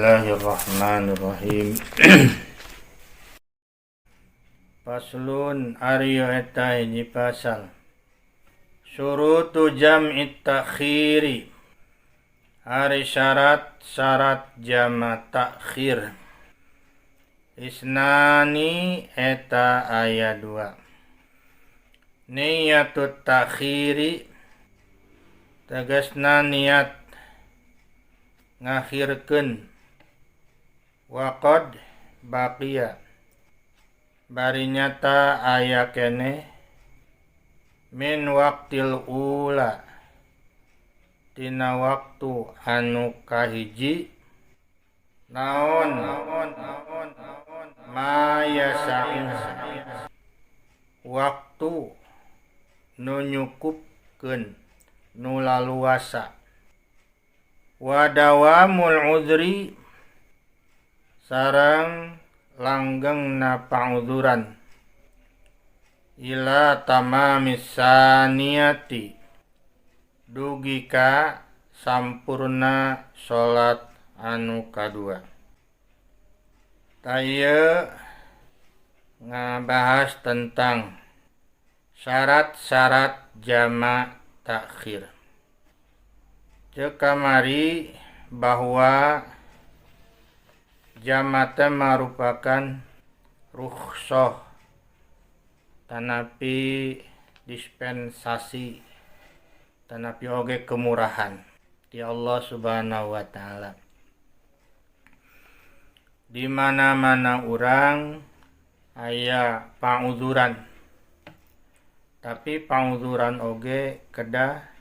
Bismillahirrahmanirrahim. Faslun, ari eta hiji pasal. Syurutu jam'i takhiri, ari syarat-syarat jama takhir. Isnani, eta aya dua. Niyatut takhiri, tegasna niat ngakhirkeun. Waqad baqiya, bari nyata aya keneh, min waqtil ula, tina waktu anu kahiji, naon ma yasa'u, waktu nu nyukupkeun, nu laluasa. Wa dawamul udri, sareng langgengna pauzuran, ila tamamis saniyati, dugi ka sampurna salat anu kadua. Tah, ieu ngabahas tentang syarat-syarat jama takhir. Ceuk kamari bahwa jama teh merupakan rukhsah tanapi dispensasi tanapi oge kemurahan di Allah Subhanahu wa Ta'ala, di mana-mana urang aya pauzuran, tapi pauzuran oge kedah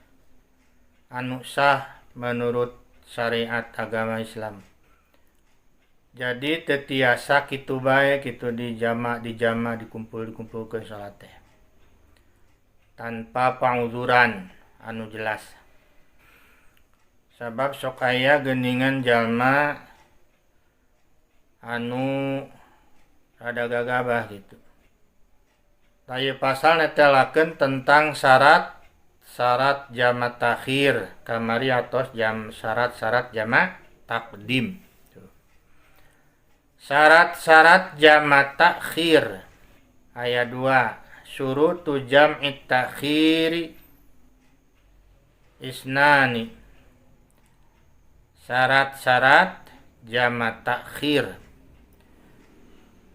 anu sah menurut syariat agama Islam. Jadi teu tiasa kitu bae kitu dijama dijama dikumpul dikumpulkeun salat teh tanpa pauzuran anu jelas, sabab sok aya geuningan jalma anu rada gagabah gitu. Tah, ieu pasal netelakeun tentang syarat syarat jama takhir. Kamari atos jam syarat-syarat jama takdim. Syarat-syarat jama takhir aya dua. Syurutu jam'i takhiri isnani, syarat-syarat jama takhir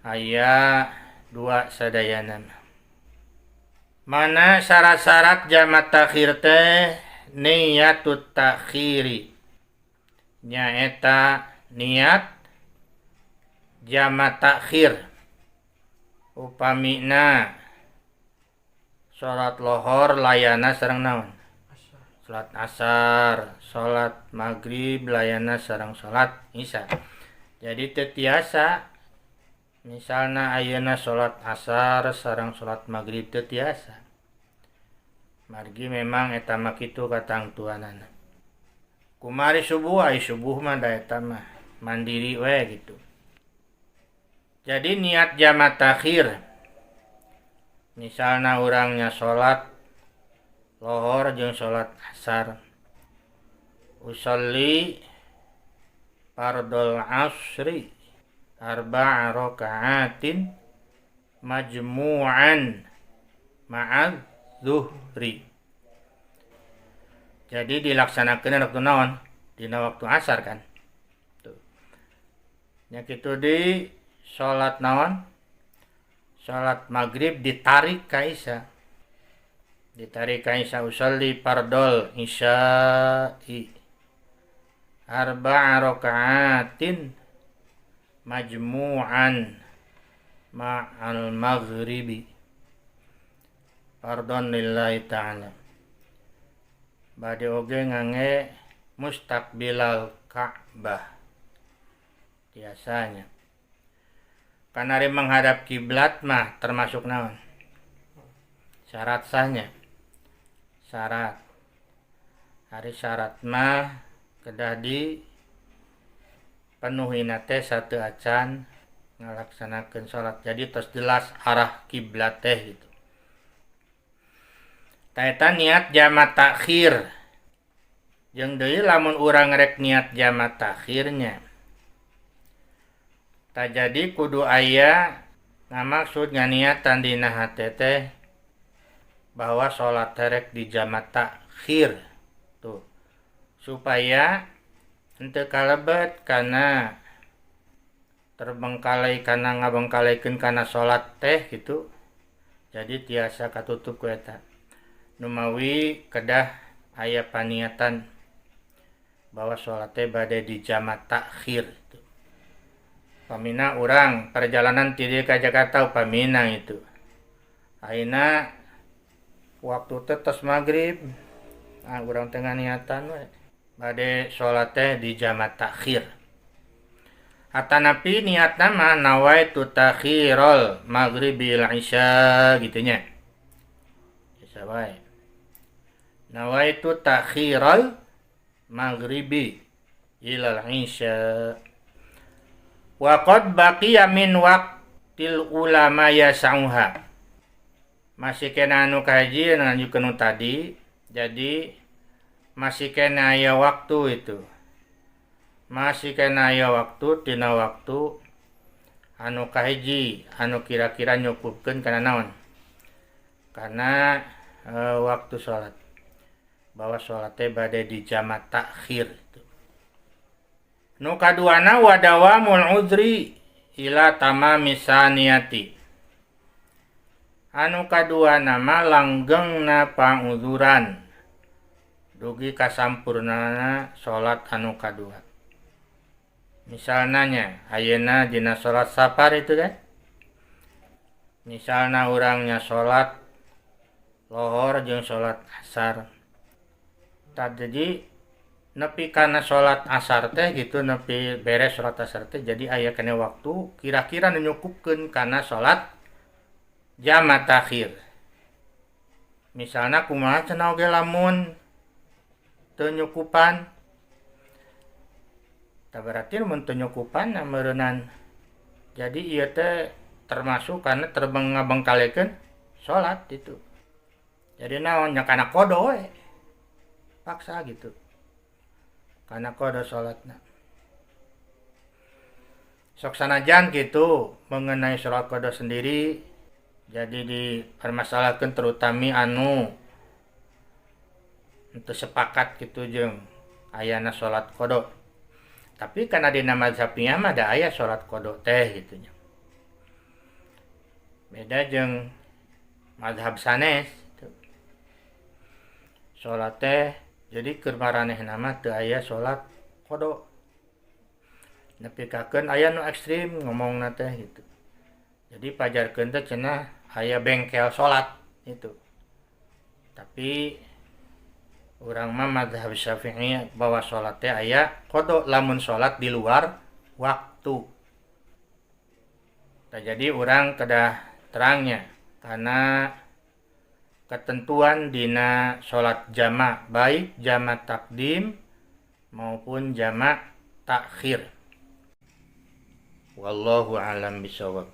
aya dua sadayana. Mana syarat-syarat jama takhir teh? Niyatut takhiri, nyaeta niat jama takhir. Upamina salat lohor layana sareng naon? Salat asar. Salat maghrib layana sareng salat isya. Jadi teu tiasa misalna ayeuna salat asar sareng salat maghrib, teu tiasa, margi memang eta mah kitu katangtuanana. Kumari subuh? Ai subuh mah da eta mah mandiri we gitu. Jadi niat jama takhir, misalna urangnya salat lohor jeung salat asar, usolli fardol asri arba'a raka'atin majmu'an ma'az zuhri. Jadi dilaksanakeun waktu naon? Dina waktu asar kan. Tuh. Nya kitu di salat naon? Salat maghrib ditarik ka isya. Ditarik ka isya, usolli fardol isya'i arba'a raka'atin majmu'an ma'al maghribi fardon lillahi ta'ala. Bade oge ngangge mustaqbilal Ka'bah biasanya. Karena ari menghadap kiblat mah termasuk naon? Syarat sahnya? Syarat. Ari syarat mah kedah di penuhina teh sateuacan ngalaksanakeun salat. Jadi tos jelas arah kiblat teh gitu. Tah, eta niat jama takhir. Jeung deui lamun urang rek niat jama takhirnya. Tah, jadi kudu aya ngamaksud, nganiatan dina hate teh bahwa salat rek di jamak takhir tuh, supaya henteu kalebet kana terbengkalai, kana ngabengkalaikeun kana salat teh gitu. Jadi tiasa katutup ku eta. Numawi kedah aya paniatan bahwa salat teh bade di jamak takhir gitu. Pamina urang perjalanan ti dieu ka Jakarta upamina itu. Ayeuna waktu teh tos maghrib. Ah, urang teh niatan we bade salat teh di jamak takhir. Atanapi niatna mah nawaitu takhirul maghribil isya gitu nya. Bisa wae. Nawaitu takhirul maghribi ilal isya. Wa qad baqiya min waqtil ula ma yas'uha. Masih kena anu kahiji lanjutkeun nu tadi. Jadi masih kena aya waktu itu. Masih kena aya waktu tina waktu anu kahiji anu kira-kira nyukupkeun kana naon? Karena waktu salat. Bahwa salat teh bade di jamak takhir itu. Nu kaduana wa dawamul udri ila tamami saniyati. Anu kaduana mah langgengna panguzuran dugi kasampurnana salat anu kadua. Misalna nya ayeuna dina salat safar itu kan. Misalna urangnya salat lohor jeung salat asar. Tah, jadi nepi kana salat asar teh gitu, nepi beres salat asar teh, jadi aya kene waktu kira-kira nu nyukupkeun kana salat jamak takhir. Misalna kumaha cenah oge lamun teu nyukupan? Tah, berarti mun teu nyukupan meureunnan jadi ieu teh termasuk kana ngabengkalekeun salat itu. Jadi naon nya, kana qadha we. Paksa gitu. Kana qadha salatna. Sok sanajan gitu, mengenai salat qadha sendiri jadi dipermasalahkan, terutami anu teu sepakat gitu jeung ayana salat qadha. Tapi karena dina mazhab mah da aya salat qadha teh gitu nya. Beda jeung mazhab sanes gitu. Salat teh jadi keur maranehna mah teu aya salat qadha. Nepikakeun aya nu ekstrim ngomongna teh gitu. Jadi pajarkeun teh cenah aya bengkel salat itu. Tapi urang mah mazhab Syafi'i bahwa salat teh aya qadha lamun salat di luar waktu. Nah, jadi urang kedah terangnya karena ketentuan dina salat jamak, baik jamak takdim maupun jamak takhir. Wallahu alam bisawab.